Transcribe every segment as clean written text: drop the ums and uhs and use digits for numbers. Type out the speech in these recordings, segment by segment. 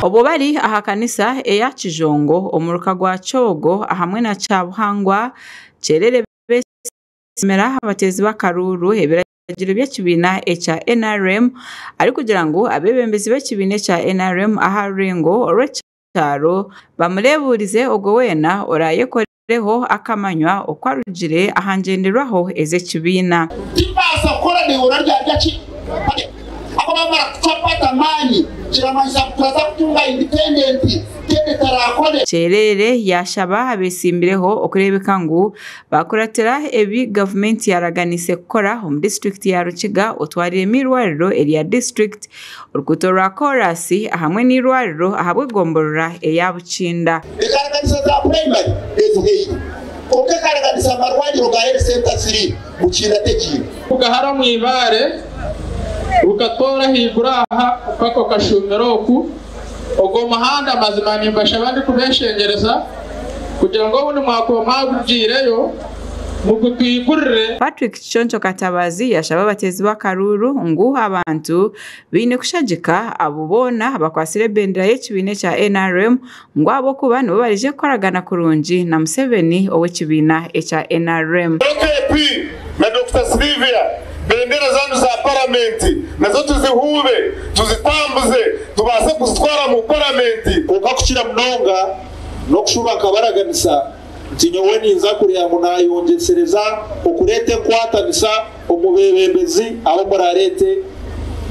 Obwo bari aha kanisa eya Kijongo omuruka gwa Kyogo ahamwe na Kyabuhangwa Kyerere Besigye abateezi b'akaruuru ebiragiro by'ekibiina ekya NRM arikugira ngu abeebembezi b'ekibiina ekya NRM aha rurengo orw'ekyaro bamureebuurize ogwo weena oraayekoreho akamanywa oku arugire aha ngyenderwaho ez'ekibiina. Timbaasa kukora niiwe oraryarya ki? Ahakuba bamara kucapati amaani kiramanyisa ngu turaza kutunga independent Teddy tarakore. Kyerere yaashaba abeetsimbireho okureebeka ngu baakuratira ebi gavumenti yaaraganiise kukora omu disiturikiti ya Rukiga otwariiremu eirwariro erya disiturikiti, oruguuto rwa koraasi ahamwe n'eirwariro ahabw'egomborora eya Bukinda. Ekaraganisa za purayimari ezihaire kwonka ekaraganisa amarwariro ga health center ziri Bukinda tegiine. Rukahara omu ibaare, rukatoora ahaiguru aha mpaka okashuumira oku. Ogwo muhanda mazima nimbashaba ndikubeeshengyereza kugira ngu obundi mwakuba mwagugiireyo mugutwigurire. Patrick Kiconco Katabazi yashaba abateezi b'akaruuru ngu abantu baine kushagika abo boona abakwatsire ebendera y'ekibiina ekya NRM ngu ahabw'okuba nibo baraije kukoragana kurungi na Museveni ow'ekibiina ekya NRM. OKP na Dokita Sylvia, bendera zanyu za Paramenti nazo tuzihuube, tuzitambuze tubaase kuzitwara mu Paramenti. Kwonka kukira munonga n'okushuba nkabaraganisa nti nyowe ninza kureeba ngu nayongyesereza okureeta enkwatanisa omu beebembezi abu murareete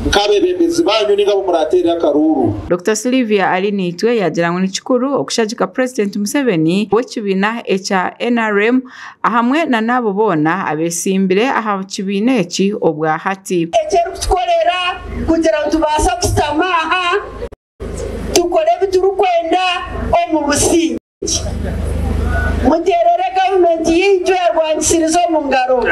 nk'abeebembezi baanyu nainga abu muraateerere akaruuru. Dokita Sylvia Arinaitwe yaagira ngu ni kikuru okushagika Purezidenti Museveni w'ekibiina ekya NRM ahamwe na n'abo boona abetsimbire aha kibiina eki obwa hati. Eki erikutukorera kugira ngu tubaase kushutama aha tukore ebi turikwenda omu busingye. Muteerere gavumenti yaitu erwangisirize omu ngaro.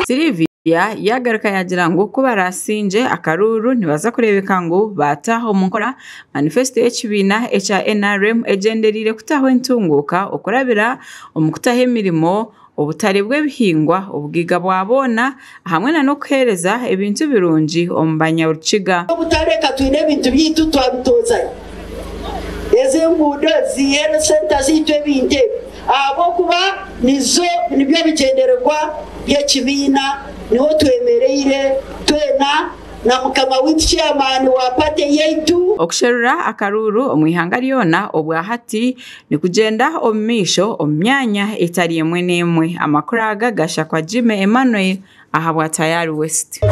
Sylvia yaagaruka yaagira ngu ku baraasingye akaruuru nibaza kureebeka ngu baata omu nkora manifesito y'ekibiina ekya NRM egyendereire kutaho entunguuka okurabira omu kutaho emirimo, obutare bw'ebihingwa, obugaiga bwa boona hamwe n'okuheereza ebintu birungi omu banyarukiga. Obutare ka twine ebintu byaitu twabitozayo. Ezi enguudo, ezi health centre zaitu ebintu ebi ahabw'okuba nizo nibyo bigyendererwa by'ekibiina niho twemereire twena na mukama waitu chairman wa party yaitu. Okusherura akaruuru omu ihanga ryona obwa hati nikugyenda omu maisho omu myanya etari emwe n'emwe. Amakuru aga gashakwa Jimmy Emmanuel ahabwa Tayari West.